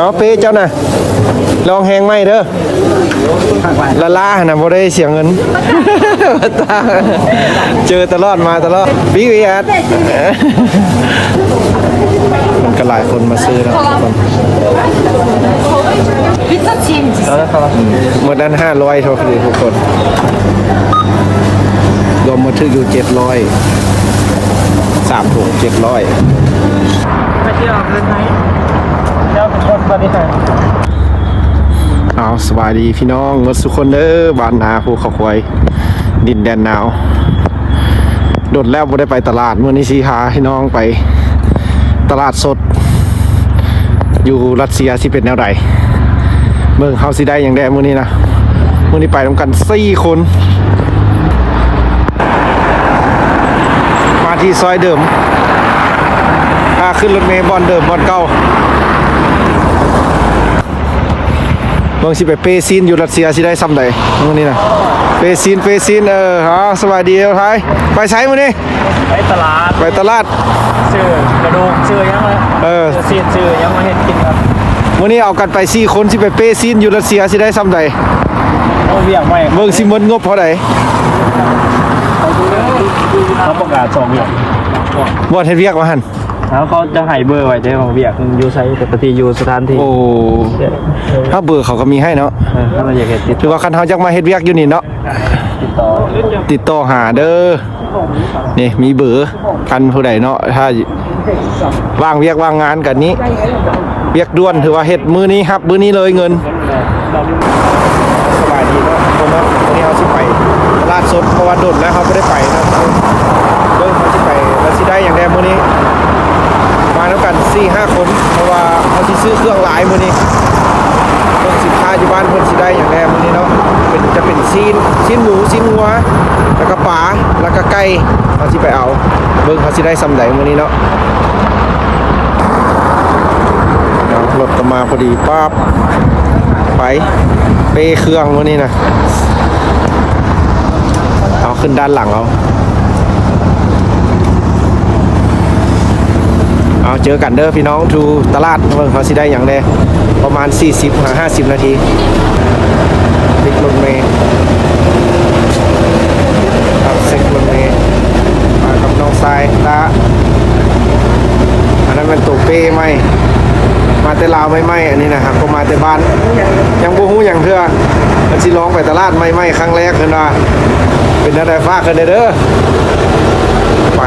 ເອົາເປເຈົ້ານະ ລອງແຮງໃໝ່ເດີ ລາລາຫັ້ນນະ ບໍ່ໄດ້ເສຍເງິນ ເຈີຕະຫຼອດ ມາຕະຫຼອດ ບີບີແອັດ ມັນກໍຫຼາຍຄົນມາຊື້ເນາະ ທຸກຄົນ ໝົດອັນຫ້າຮ້ອຍເທົ່າກັນທຸກຄົນ ລວມໝົດຖືກຢູ່ເຈັດຮ້ອຍ ສາມຖົງເຈັດຮ້ອຍ. ເອົາ ສະບາຍດີພີ່ນ້ອງໝົດສູ່ຄົນເດີ ບ້ານນາພູເຂົາຄວາຍ ດິນແດນໜາວ ດົນແລ້ວບໍ່ໄດ້ໄປຕະຫຼາດ ມື້ນີ້ຊິພາພີ່ນ້ອງໄປຕະຫຼາດສົດ ຢູ່ຣັດເຊຍຊິເປັນແນວໃດ ເບິ່ງເຮົາຊິໄດ້ຫຍັງແດ່ມື້ນີ້ນະ ມື້ນີ້ໄປນຳກັນສີ່ຄົນ ມາທີ່ຊອຍເດີມ ຖ້າຂຶ້ນລົດເມບ່ອນເດີມ ບ່ອນເກົ່າ ເບິ່ງຊິໄປເປຊີ້ນຢູ່ຣັດເຊຍຊິໄດ້ຊ່ຳໃດມື້ນີ້ນະ ເປຊີ້ນ ເປຊີ້ນ ເອີ ເອົາ ສະບາຍດີເອີ ໄທ ໄປໃສມື້ນີ້? ໄປຕະຫຼາດ ໄປຕະຫຼາດ ຊື້ກະດູກ ຊື້ຫຍັງ ເອີ ຊື້ຊີ້ນ ຊື້ຫຍັງມາເຮັດກິນຄັບ ມື້ນີ້ເອົາກັນໄປສີ່ຄົນ ຊິໄປເປຊີ້ນຢູ່ຣັດເຊຍຊິໄດ້ຊ່ຳໃດ ໂອ້ ວຽກໃໝ່ ເບິ່ງຊິໝົດງົບເທົ່າໃດ ເຂົາປະກາດສອງວຽກ ບ່ອນເຮັດວຽກວ່າຫັ້ນ ເຂົາຈະໃຫ້ເບີໄວ້ເດ້ ຂອງວຽກຢູ່ໃສ ແຕ່ປະຕິຢູ່ສະຖານທີ່ ໂອ້ ຖ້າເບີເຂົາກໍມີໃຫ້ເນາະ ເອີ ຖ້າມັນຢາກເຮັດຕິດ ຫຼືວ່າຄັນເຮົາຢາກມາເຮັດວຽກຢູ່ນີ້ເນາະ ຕິດຕໍ່ ຕິດຕໍ່ຫາເດີ ນີ້ມີເບີ ຄັນຜູ້ໃດເນາະ ຖ້າວ່າງວຽກວ່າງງານກັນນີ້ ວຽກດ່ວນ ຖືວ່າເຮັດມື້ນີ້ຮັບມື້ນີ້ເລີຍເງິນ ສະບາຍດີເນາະທຸກຄົນເນາະ ມື້ນີ້ເຮົາຊິໄປຕະຫຼາດສົດ ເພາະວ່າດົນແລ້ວເຮົາບໍ່ໄດ້ໄປເນາະ ເບິ່ງເຮົາຊິໄປ ແລ້ວຊິໄດ້ຫຍັງແດ່ມື້ນີ້ ມານຳກັນສີ່ຫ້າຄົນ ເພາະວ່າເຮົາຊິຊື້ເຄື່ອງຫຼາຍມື້ນີ້ ເບິ່ງສິນຄ້າຢູ່ບ້ານເພິ່ນຊິໄດ້ຫຍັງແດ່ມື້ນີ້ເນາະ ເປັນ ຈະເປັນຊີ້ນ ຊີ້ນໝູ ຊີ້ນງົວ ແລ້ວກໍປາ ແລ້ວກໍໄກ່ ເຮົາຊິໄປເອົາ ເບິ່ງເຮົາຊິໄດ້ຊ່ຳໃດມື້ນີ້ເນາະ ເອົາ ລົດກໍມາພໍດີ ປາບ ໄປ ເປເຄື່ອງມື້ນີ້ນະ ເອົາ ຂຶ້ນດ້ານຫຼັງເອົາ ເອົາ ເຈີກັນເດີພີ່ນ້ອງ ຢູ່ຕະຫຼາດ ເບິ່ງເຮົາຊິໄດ້ຫຍັງແດ່ ປະມານສີ່ສິບຫາຫ້າສິບນາທີ ຕິດລົດເມ ຄັບ ເຊັກລົດເມ ມາກັບນ້ອງຊາຍ ຕາ ອັນນັ້ນແມ່ນໂຕເປ້ໃໝ່ ມາແຕ່ລາວໃໝ່ໆ ອັນນີ້ນະ ຫາກໍມາແຕ່ບ້ານ ຍັງບໍ່ຮູ້ຫຍັງເທື່ອ ກໍຊິລອງໄປຕະຫຼາດໃໝ່ໆ ຄັ້ງແລກ ເພິ່ນວ່າ ເປັນແນວໃດຝາກເພິ່ນແດ່ເດີ ໄປ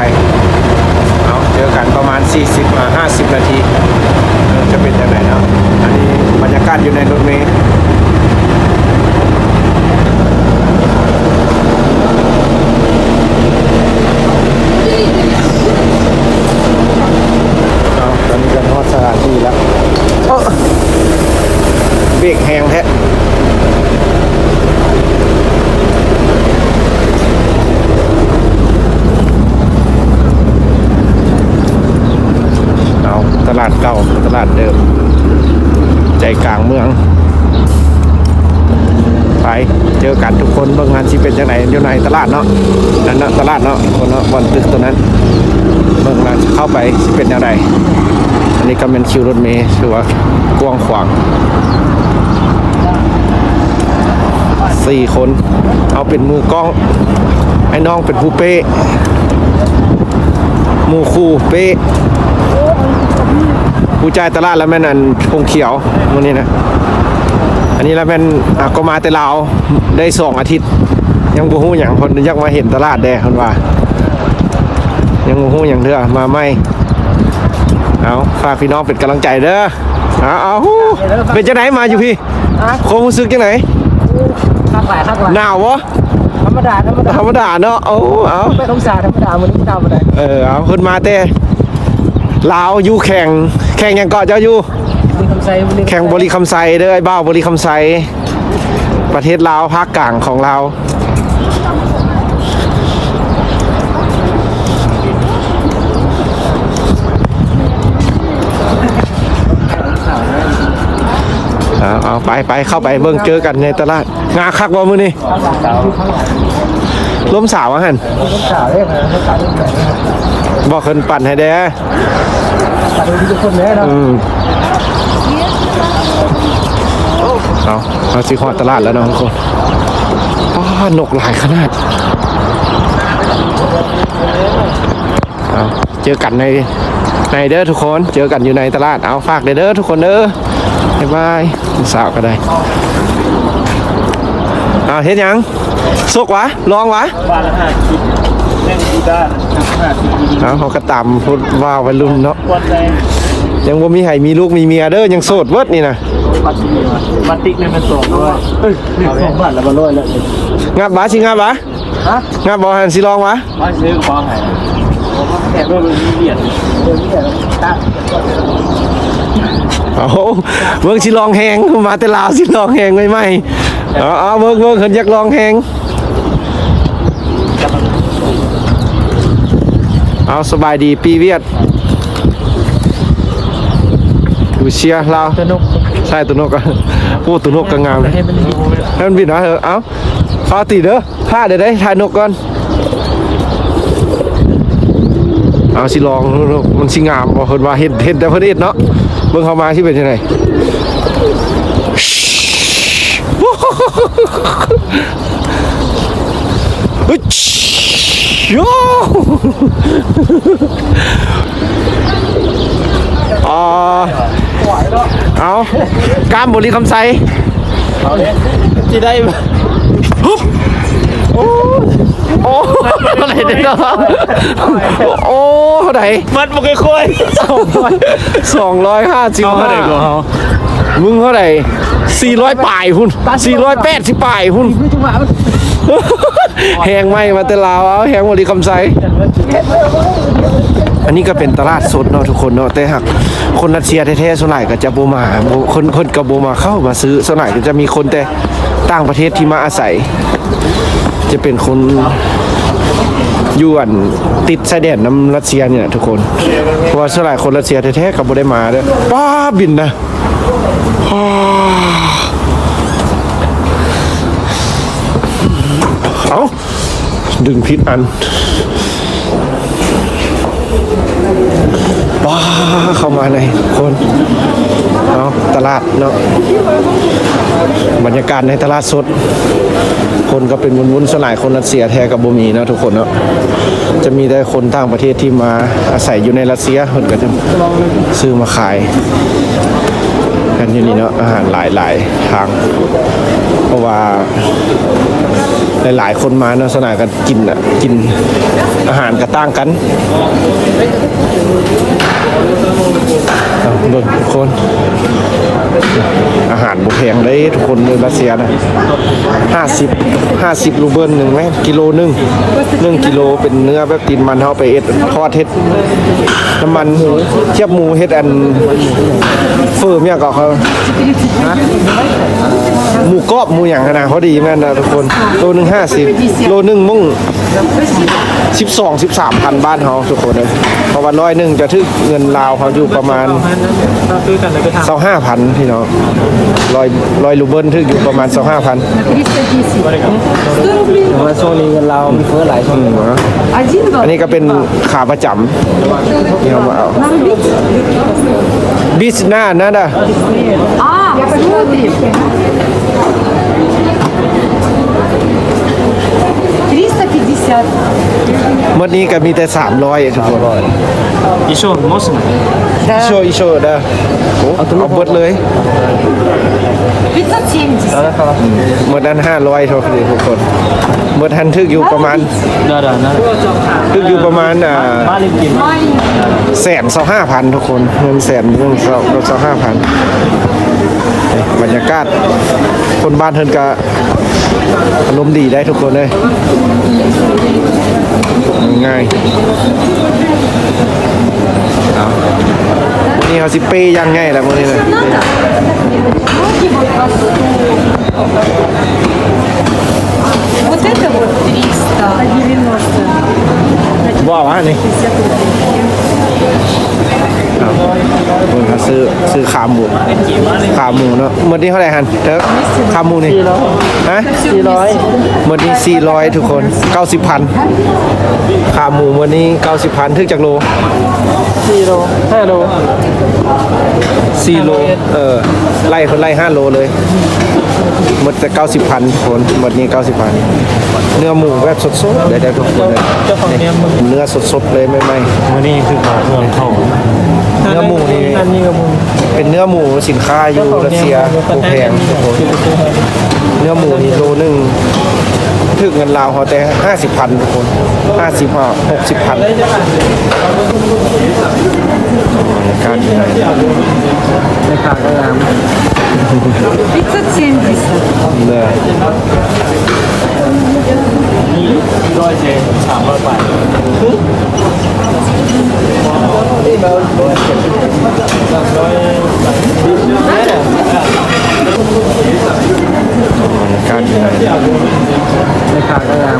ເອົາ ເຈີກັນປະມານສີ່ສິບຫາຫ້າສິບນາທີ ເອີ ຈະເປັນຈັ່ງໃດເນາະ ອັນນີ້ບັນຍາກາດຢູ່ໃນລົດເມ ເອົາ ຕອນນີ້ກໍຮອດສະຖານທີ່ແລ້ວ ເອີ ເບກແຮງແທ້ ເອົາ ຕະຫຼາດເກົ່າ ຕະຫຼາດເດີມ ໃຈກາງເມືອງ ໄປ ເຈີກັນທຸກຄົນ ເບິ່ງງານຊິເປັນຈັ່ງໃດ ຢູ່ໃນຕະຫຼາດເນາະ ນັ້ນເນາະ ຕະຫຼາດເນາະ ຄົນເນາະ ບ່ອນຕຶກຕົວນັ້ນ ເບິ່ງວ່າເຂົ້າໄປຊິເປັນແນວໃດ ອັນນີ້ກໍແມ່ນຄິວລົດເມ ຖືວ່າກວ້າງຂວາງ ສີ່ຄົນ ເອົາເປັນມືກ້ອງ ໄອ້ນ້ອງເປັນຜູ້ເປ້ ໝູ່ຄູ່ເປ້ ຜູ້ຈ່າຍຕະຫຼາດລະແມ່ນອັນ ພົງຂຽວ ມື້ນີ້ນະ ອັນນີ້ລະແມ່ນ ອາ ກໍມາແຕ່ລາວໄດ້ສອງອາທິດ ຍັງບໍ່ຮູ້ຫຍັງ ເພິ່ນຢາກມາເຫັນຕະຫຼາດແດ່ ເພິ່ນວ່າ ຍັງບໍ່ຮູ້ຫຍັງເທື່ອ ມາໃໝ່ ເອົາ ຝາກພີ່ນ້ອງເປັນກຳລັງໃຈເດີ ເອົາ ເອົາ ເປັນຈັ່ງໃດມາຢູ່ພີ້? ຄວາມຮູ້ສຶກຈັ່ງໃດ? ຄັກຫຼາຍ ຄັກຫຼາຍ. ໜາວບໍ່? ທຳມະດາ ທຳມະດາ ທຳມະດາເນາະ. ໂອ້ ເອົາ ແປດອົງສາ ທຳມະດາ ມື້ນີ້ໜາວປານໃດ? ເອີ ເອົາ ເພິ່ນມາແຕ່ລາວ ຢູ່ແຂວງ ແຂວງຫຍັງເກາະເຈົ້າຢູ່? ບໍລິຄຳໄຊ ແຂວງບໍລິຄຳໄຊເດີ ອ້າຍບ່າວ ບໍລິຄຳໄຊ ປະເທດລາວ ພາກກາງຂອງລາວ. ເອົາ ເອົາ ໄປ ໄປ ເຂົ້າໄປເບິ່ງ ເຈີກັນໃນຕະຫຼາດ. ງາຄັກບໍ່ມື້ນີ້? ລົມສາວວ່າຫັ້ນ. ລົມສາວເດ້ ລົມສາວເດ້. ບອກເພິ່ນປັ່ນໃຫ້ແດ່. ປາກດີທຸກຄົນເດີເນາະ. ອືມ ເອົາ ເຮົາຊິຮອດຕະຫຼາດແລ້ວເນາະທຸກຄົນ. ປ້າ ນົກຫຼາຍຂະໜາດ. ເອົາ ເຈີກັນໃນ ໃນເດີທຸກຄົນ ເຈີກັນຢູ່ໃນຕະຫຼາດ. ເອົາ ຝາກເດີທຸກຄົນເດີ ບາຍບາຍ. ສາວກໍໄດ້. ເອົາ ເຮັດຫຍັງ? ສົກຫວາ? ລອງຫວາ? ບາດລະຫ້າສິບ ແມ່ນກີຕາ ຫ້າສິບ. ເອົາ ເຮົາກໍຕາມຜູ້ບ່າວໄວລຸ້ນເນາະ. ຍັງບໍ່ມີໃຜມີລູກມີເມຍເດີ ຍັງໂສດເບິດນີ້ນະ. ບາດຕິກນີ້ມັນສອງຮ້ອຍ ເອີຍ ສອງບາດລະບາດຮ້ອຍແລ້ວ. ງັບຫວາ? ຊິງັບຫວາ? ຮະ? ງັບບໍ່ຫັ້ນ? ຊິລອງຫວາ? ມາຊື້ກະເປົາໃຫ້ ແຂກເບິ່ງມີວຽກ. ເອົາ ເບິ່ງຊິລອງແຮງ ມາແຕ່ລາວຊິລອງແຮງໃໝ່ໆ. ເອົາໆ ເບິ່ງໆ ເພິ່ນຢາກລອງແຮງ. ເອົາ ສະບາຍດີ ປີວຽດ ກູເຊຍລາວ. ຕົວນົກ ໃຊ່ ຕົວນົກ. ໂອ້ ຕົວນົກກໍງາມເລີຍ ໃຫ້ມັນບິນ ໃຫ້ມັນບິນນະ. ເອີ ເອົາ ຟ້າວຕີເດີ ຖ້າເດີໄດ້ ຖ່າຍນົກກ່ອນ. ເອົາ ຊິລອງ ມັນຊິງາມບໍ່? ເພິ່ນວ່າເຮັດ ເຮັດແຕ່ເພິ່ນເຮັດເນາະ. ເບິ່ງເຂົ້າມາຊິເປັນຈັ່ງໃດ? ອາ ເອົາ ກ້າມບໍລິຄຳໄຊ ຊິໄດ້ບໍ່? ໂອ້ ໂອ້ ເທົ່າໃດເດ້? ໂອ້ ເທົ່າໃດ? ມັດບໍ່ຄ່ອຍໆ ສອງຮ້ອຍ ສອງຮ້ອຍຫ້າສິບຫ້າ. ເຮົາເທົ່າໃດກວ່າເຮົາ? ມຶງເທົ່າໃດ? ສີ່ຮ້ອຍປາຍພຸ້ນ ສີ່ຮ້ອຍແປດສິບປາຍພຸ້ນ. ແຮງໃໝ່ມາແຕ່ລາວ ເອົາ ແຮງບໍລິຄຳໄຊ. ອັນນີ້ກໍເປັນຕະຫຼາດສົດເນາະທຸກຄົນເນາະ ແຕ່ຫາກຄົນຣັດເຊຍແທ້ໆ ສ່ວນຫຼາຍກໍຈະບໍ່ມາ ບໍ່ ຄົນ ເພິ່ນກໍບໍ່ມາເຂົ້າມາຊື້. ສ່ວນຫຼາຍກໍຈະມີຄົນແຕ່ຕ່າງປະເທດທີ່ມາອາໄສ ຈະເປັນຄົນຢູ່ອັນຕິດຊາຍແດນນຳຣັດເຊຍນີ້ແຫຼະທຸກຄົນ ເພາະວ່າສ່ວນຫຼາຍຄົນຣັດເຊຍແທ້ໆກໍບໍ່ໄດ້ມາເດີ້. ປ້າ ບິນນະ ເອົ້າ ດຶງຜິດອັນ. ວ້າ ເຂົ້າມາໃນຄົນເນາະ ຕະຫຼາດເນາະ ບັນຍາກາດໃນຕະຫຼາດສົດ ຄົນກໍເປັນວຸ້ນໆ ສ່ວນຫຼາຍຄົນຣັດເຊຍແທ້ກໍບໍ່ມີເນາະທຸກຄົນເນາະ ຈະມີແຕ່ຄົນຕ່າງປະເທດທີ່ມາອາໄສຢູ່ໃນຣັດເຊຍ ເພິ່ນກໍຈະຊື້ມາຂາຍກັນຢູ່ນີ້ເນາະ ອາຫານຫຼາຍໆທາງ ເພາະວ່າຫຼາຍໆຄົນມາເນາະ ສ່ວນຫຼາຍກໍ ກິນນະ ກິນອາຫານກະຕ່າງກັນ ເບິ່ງທຸກຄົນ ອາຫານບໍ່ແພງເດ້ທຸກຄົນ ເມືອງຣັດເຊຍນະ ຫ້າສິບ ຫ້າສິບຣູເບິນ ໜຶ່ງແມ່ນ ກິໂລໜຶ່ງ ໜຶ່ງກິໂລ ເປັນເນື້ອແບບຕີນມັນ ເຮົາໄປເຮັດທອດ ເຮັດນ້ຳມັນ ທຽບໝູ ເຮັດອັນ ເຝີ ຫຍັງເກາະ ເຂົາ ຫະ ໝູກອບ ໝູຫຍັງຫັ້ນນະ ພໍດີແມ່ນນະທຸກຄົນ ໂລໜຶ່ງຫ້າສິບ ໂລໜຶ່ງມົ້ງ ສິບສອງ ສິບສາມພັນບາດເຮົາທຸກຄົນເອີຍ ເພາະວ່າຮ້ອຍໜຶ່ງຈະຖືກເງິນລາວເຮົາຢູ່ປະມານຊາວຫ້າພັນພີ່ນ້ອງ ຮ້ອຍ ຮ້ອຍຣູເບິນຖືກຢູ່ປະມານຊາວຫ້າພັນ ແຕ່ວ່າຊ່ວງນີ້ເງິນລາວມັນເຟີ້ຫຼາຍ ອືມ ອັນນີ້ກໍເປັນຂາປະຈຳ ທີ່ເຮົາມາເອົາ Биц на, надо. А, смотри. Триста пятьдесят. ໝົດນີ້ກໍມີແຕ່ສາມຮ້ອຍທຸກຄົນ Ещё можно? Да. Ещё, ещё, да. ໂອ້ ເອົາເບິດເລີຍ Пятьсот семьдесят. ໝົດອັນຫ້າຮ້ອຍເທົ່ານີ້ທຸກຄົນ ໝົດຫັ້ນຖືກຢູ່ປະມານ ໄດ້ໆ ນະ ຖືກຢູ່ປະມານ ອ່າ ແສນຊາວຫ້າພັນທຸກຄົນ ເງິນແສນ ເງິນຊາວ ຊາວຫ້າພັນ ບັນຍາກາດ ຄົນບ້ານເພິ່ນກະ ອາລົມດີໄດ໋ທຸກຄົນເອີຍ ງ່າຍ ເອົາ ມື້ນີ້ເຮົາຊິເປ້ຢ່າງໃຫຍ່ລະມື້ນີ້ນະ Вот это вот триста девяносто. ບໍ່ວ່ານີ້ ເອົາ ເບິ່ງ ເຮົາຊື້ ຊື້ຂາໝູ ຂາໝູເນາະ ໝົດນີ້ເທົ່າໃດຫັ້ນ? ເອີ ຂາໝູນີ້ ສີ່ຮ້ອຍ ຮະ? ສີ່ຮ້ອຍ ໝົດນີ້ສີ່ຮ້ອຍທຸກຄົນ ເກົ້າສິບພັນ ຂາໝູໝົດນີ້ເກົ້າສິບພັນ ຖືກຈັກໂລ? ສີ່ໂລ ຫ້າໂລ ສີ່ໂລ ຫ້າໂລ ເອີ ໄລ່ ເພິ່ນໄລ່ຫ້າໂລເລີຍ ໝົດແຕ່ເກົ້າສິບພັນທຸກຄົນ ໝົດນີ້ເກົ້າສິບພັນ ເນື້ອໝູແບບສົດໆເລີຍເດີທຸກຄົນເດີ ເນື້ອສົດໆເລີຍໃໝ່ໆ ມື້ນີ້ຄືເຂົາເຄື່ອງເຂົ້າ ເນື້ອໝູນີ້ ອັນນີ້ກໍໝູ ເປັນເນື້ອໝູ ສິນຄ້າຢູ່ຣັດເຊຍບໍ່ແພງທຸກຄົນ ເນື້ອໝູນີ້ໂລໜຶ່ງ ຖືກເງິນລາວເຮົາແຕ່ຫ້າສິບພັນທຸກຄົນ ຫ້າສິບ ຫົກສິບພັນ ການ ແມ່ຄ້າກໍງາມ пятьсот семьдесят ເດີ ຮ້ອຍເຈັດ ສາມຮ້ອຍປາຍ ການ ແມ່ຄ້າກໍງາມ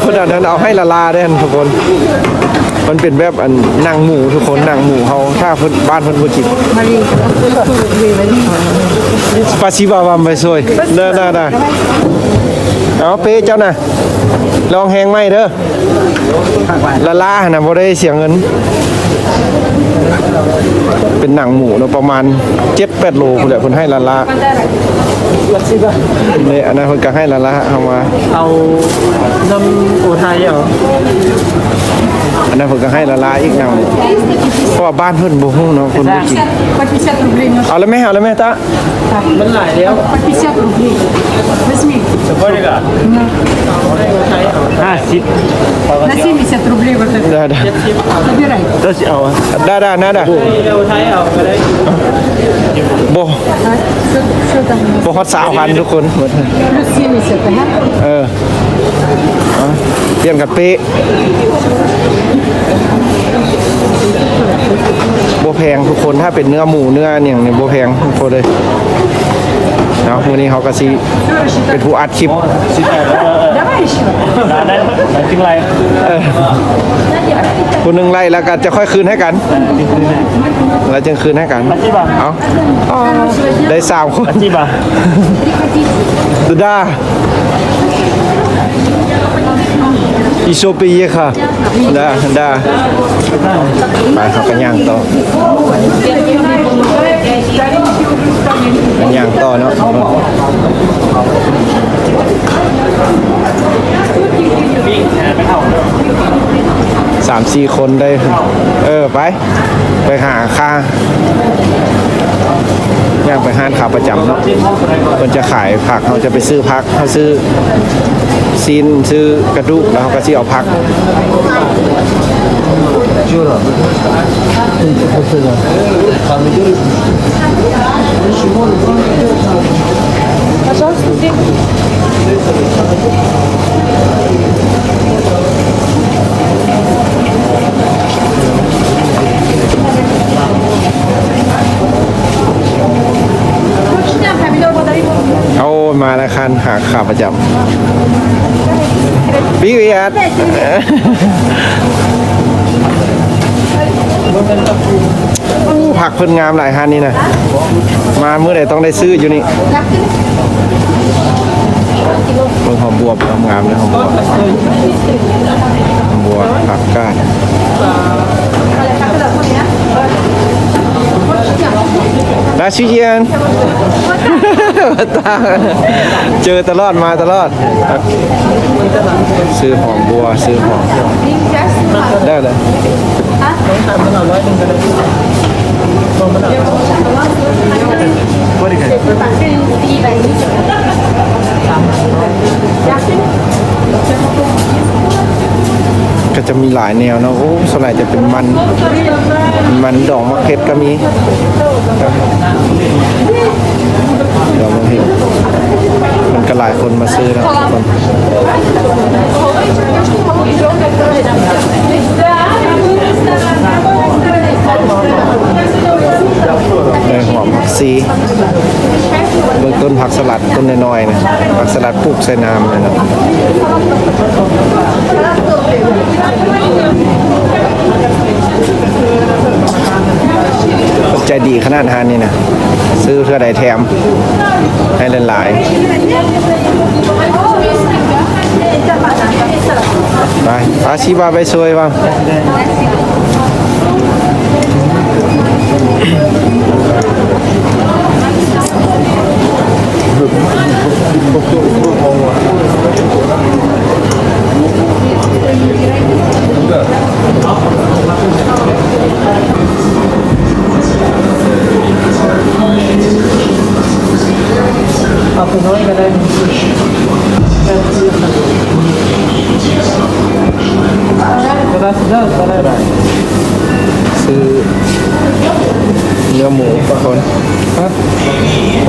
ເພິ່ນອັນນັ້ນເອົາໃຫ້ລາໆເດ້ທຸກຄົນ ມັນເປັນແບບອັນໜັງໝູທຸກຄົນ ໜັງໝູເຮົາ ຖ້າເພິ່ນ ບ້ານເພິ່ນບໍ່ກິນ Спасибо вам большое ເດີ ເດີ ເດີ ເອົາເປ້ເຈົ້ານະ ລອງແຮງໃໝ່ເດີ ລາໆຫັ້ນນະ ບໍ່ໄດ້ເສຍເງິນ ເປັນໜັງໝູເນາະ ປະມານເຈັດແປດໂລພຸ້ນແຫຼະ ເພິ່ນໃຫ້ລາໆ ນີ້ ອັນນັ້ນເພິ່ນກໍໃຫ້ລາໆ ເອົາມາ ເອົານຳໂອໄທເອົາ ອັນນັ້ນເພິ່ນກໍໃຫ້ລາໆອີກໜັງ ເພາະວ່າບ້ານເພິ່ນບໍ່ຮູ້ເນາະ ເພິ່ນບໍ່ກິນ По пятьдесят рублей. ເອົາລະແມ່ ເອົາລະແມ່ຕະ มันหลายแล้ว По пятьдесят рублей. Возьми. Сколько? Ну. ห้าสิบ На семьдесят рублей вот это. ໄດ້ ໄດ້ Забирай. ເຈົ້າຊິເອົາ ໄດ້ ໄດ້ ໄດ້ ບໍ່ Что, что там у нас? ບໍ່ຮອດຊາວພັນທຸກຄົນ Плюс семьдесят, ага. ເອີ ເອົ້າ ປ່ຽນກັນເປະ ບໍ່ແພງທຸກຄົນ ຖ້າເປັນເນື້ອໝູເນື້ອຫຍັງນີ້ບໍ່ແພງ ໂທດເດີ ເນາະ ມື້ນີ້ເຮົາກໍຊິເປັນຜູ້ອັດຄລິບ Давай ещё. ເອີ ຜູ້ໜຶ່ງໄລ່ແລ້ວກໍຈະຄ່ອຍຄືນໃຫ້ກັນ ແລ້ວຈຶ່ງຄືນໃຫ້ກັນ ເອົາ ໄດ້ສາມຄົນ Спасибо. Да. Ещё приехал. Да, да. ໄປ ເຮົາກໍຍ່າງຕໍ່ ຍ່າງຕໍ່ເນາະ ສາມສີ່ຄົນໄດ້ ເອີ ໄປ ໄປຫາຄ່າ ຍ່າງໄປຮ້ານຂາປະຈຳເນາະ ເພິ່ນຈະຂາຍຜັກ ເຮົາຈະໄປຊື້ຜັກ ເຮົາຊື້ຊີ້ນ ຊື້ກະດູກ ແລ້ວເຮົາກໍຊິເອົາຜັກ Пожалуйста, здесь. ໂອ້ ມາແລ້ວ ຄັນຫາຂາປະຈຳ Привет. ໂອ້ ຜັກເພິ່ນງາມຫຼາຍຮ້ານນີ້ນະ ມາມື້ໃດຕ້ອງໄດ້ຊື້ຢູ່ນີ້ ເບິ່ງຫອມບວບງາມໆເດີ ຫອມບວບ ຫອມບວບ ຜັກກາດ Здравствуйте. ເຈີຕະຫຼອດ ມາຕະຫຼອດ. ຊື້ຫອມບົວ ຊື້ຫອມ ໄດ້ເລີຍ ກໍຈະມີຫຼາຍແນວເນາະ. ໂອ້ ສ່ວນຫຼາຍຈະເປັນມັນ ມັນດອງໝາກເຜັດກໍມີ. ດອງໝາກເຜັດ ມັນກໍຫຼາຍຄົນມາຊື້ເນາະ ທຸກຄົນ. ແມ່ນຫອມ ຜັກຊີ ເບິ່ງຕົ້ນຜັກສະຫຼັດ ຕົ້ນນ້ອຍໆ ນະ ຜັກສະຫຼັດປູກໃສ່ນ້ຳນະ. ເພິ່ນໃຈດີຂະໜາດຮ້ານນີ້ນະ ຊື້ເທື່ອໃດແຖມໃຫ້ຫຼາຍໆ. Спасибо большое вам. ເອົາຕົວນ້ອຍກໍໄດ້ ກໍໄດ້ ເດີ ກໍໄດ້ ຊື້ເນື້ອໝູທຸກຄົນ.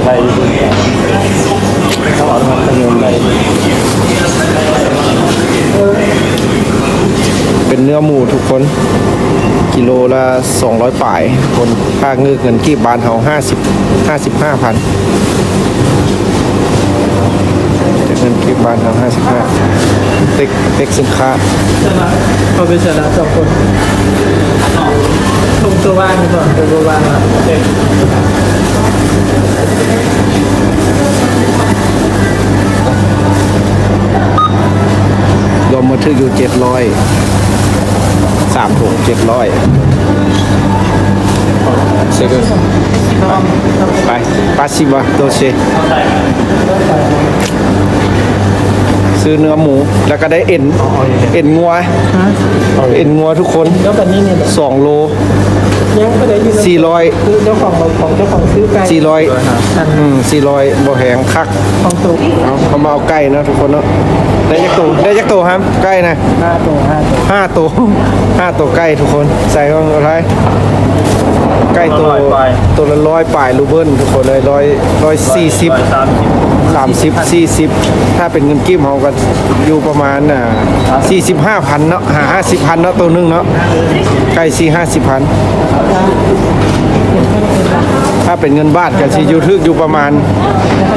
ໄດ້ ເປັນເນື້ອໝູທຸກຄົນ ກິໂລລະສອງຮ້ອຍປາຍທຸກຄົນ. ຖ້າເງິນ ເງິນກີບບ້ານເຮົາ ຫ້າສິບ ຫ້າສິບຫ້າພັນ ເງິນກີບບ້ານເຮົາ ຫ້າສິບຫ້າ ເຕັກ ເຕັກສິນຄ້າ. ເຂົາໄປໃສ່ລະສອງຄົນ ລົງຕົວວ່າງກ່ອນ ຕົວວ່າງລະ ລວມໝົດຖືກຢູ່ເຈັດຮ້ອຍ ສາມຖົງເຈັດຮ້ອຍ. ໄປ ປາຊິວາ ໂດເຊ ຊື້ເນື້ອໝູ ແລ້ວກໍໄດ້ເອັນ ເອັນງົວ ເອັນງົວທຸກຄົນ ແລ້ວກໍນີ້ ສອງໂລ ຍັງບໍ່ໄດ້ຢູ່ ສີ່ຮ້ອຍ ຄືເຈົ້າຂອງ ຂອງເຈົ້າຂອງຊື້ໄກ່ ສີ່ຮ້ອຍ ອັນ ອືມ ສີ່ຮ້ອຍ ບໍ່ແພງ ຄັກ ຂອງໂຕ. ເອົາ ເຮົາມາເອົາໄກ່ເນາະທຸກຄົນເນາະ. ໄດ້ຈັກໂຕ ໄດ້ຈັກໂຕຮະ ໄກ່ນະ? ຫ້າໂຕ ຫ້າໂຕ ຫ້າໂຕ ຫ້າໂຕໄກ່ທຸກຄົນ. ໃສ່ເອົາເທົ່າໃດ? ໄກ່ໂຕ ໂຕລະຮ້ອຍປາຍ ລູເບິນທຸກຄົນເອີຍ ຮ້ອຍ ຮ້ອຍສີ່ສິບ ສາມສິບ ສີ່ສິບ ຖ້າເປັນເງິນກີບເຮົາກໍຢູ່ປະມານ ອ່າ ສີ່ສິບຫ້າພັນເນາະ ຫາຫ້າສິບພັນເນາະ ໂຕໜຶ່ງເນາະ ໄກ່ສີ່ຫ້າສິບພັນ. ຖ້າເປັນເງິນບາດກໍຊິຢູ່ ຖືກຢູ່ປະມານ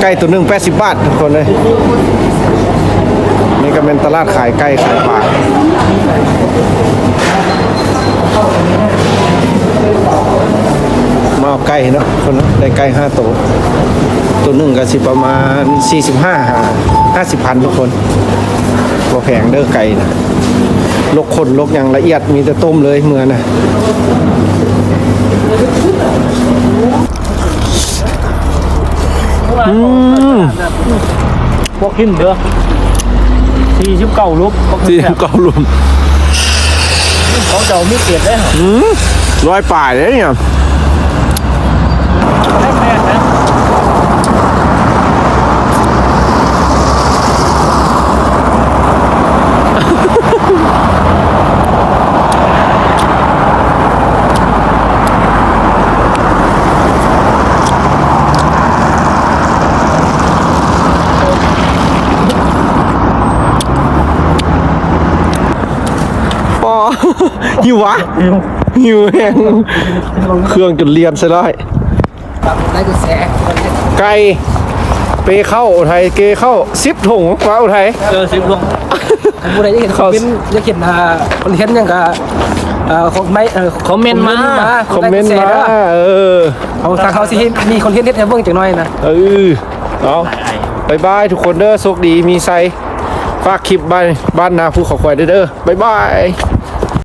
ໄກ່ໂຕໜຶ່ງແປດສິບບາດທຸກຄົນເອີຍ. ນີ້ກໍແມ່ນຕະຫຼາດຂາຍໄກ່ຂາຍປາ ມາເອົາໄກ່ເນາະທຸກຄົນເນາະ ໄດ້ໄກ່ຫ້າໂຕ ໂຕໜຶ່ງກໍຊິປະມານສີ່ສິບຫ້າຫາຫ້າສິບພັນທຸກຄົນ. ບໍ່ແພງເດີໄກ່ນະ ລົກຂົນລົກຫຍັງລະອຽດ ມີແຕ່ຕົ້ມເລີຍເມືອນະ. ອືມ ບໍ່ກິນເດີ ສີ່ສິບເກົ້າລູກ ສີ່ສິບເກົ້າລູກ ຂອງເຈົ້າມີເກດເດ້ ອືມ ຮ້ອຍປາຍເດ້ນີ້. ອໍ ຫິວຫວາ? ຫິວ ຫິວແຮງ ເຄື່ອງຈົນລຽນໃສ່ລະ. ໄກ່ ເປເຂົ້າ ໂອໄທ ເກເຂົ້າ ສິບຖົງ ວ່າໂອໄທ ເອີ ສິບຖົງ. ຜູ້ໃດຢາກເຫັນຄອມເມັນ ຢາກເຫັນ ອ່າ ຄອນເທັນຫຍັງກະ ເອີ ຄອມເມັນ ເອີ ຄອມເມັນມາ ຄອມເມັນມາ ເອີ ເຮົາ ທາງເຮົາຊິມີຄອນເທັນເຮັດໃຫ້ເບິ່ງຈັກໜ້ອຍນະ. ເອີ ເອົາ ບາຍບາຍທຸກຄົນເດີ ໂຊກດີມີໄຊ ຝາກຄລິບບ້ານ ບ້ານນາພູເຂົາຄວາຍເດີ ບາຍບາຍ.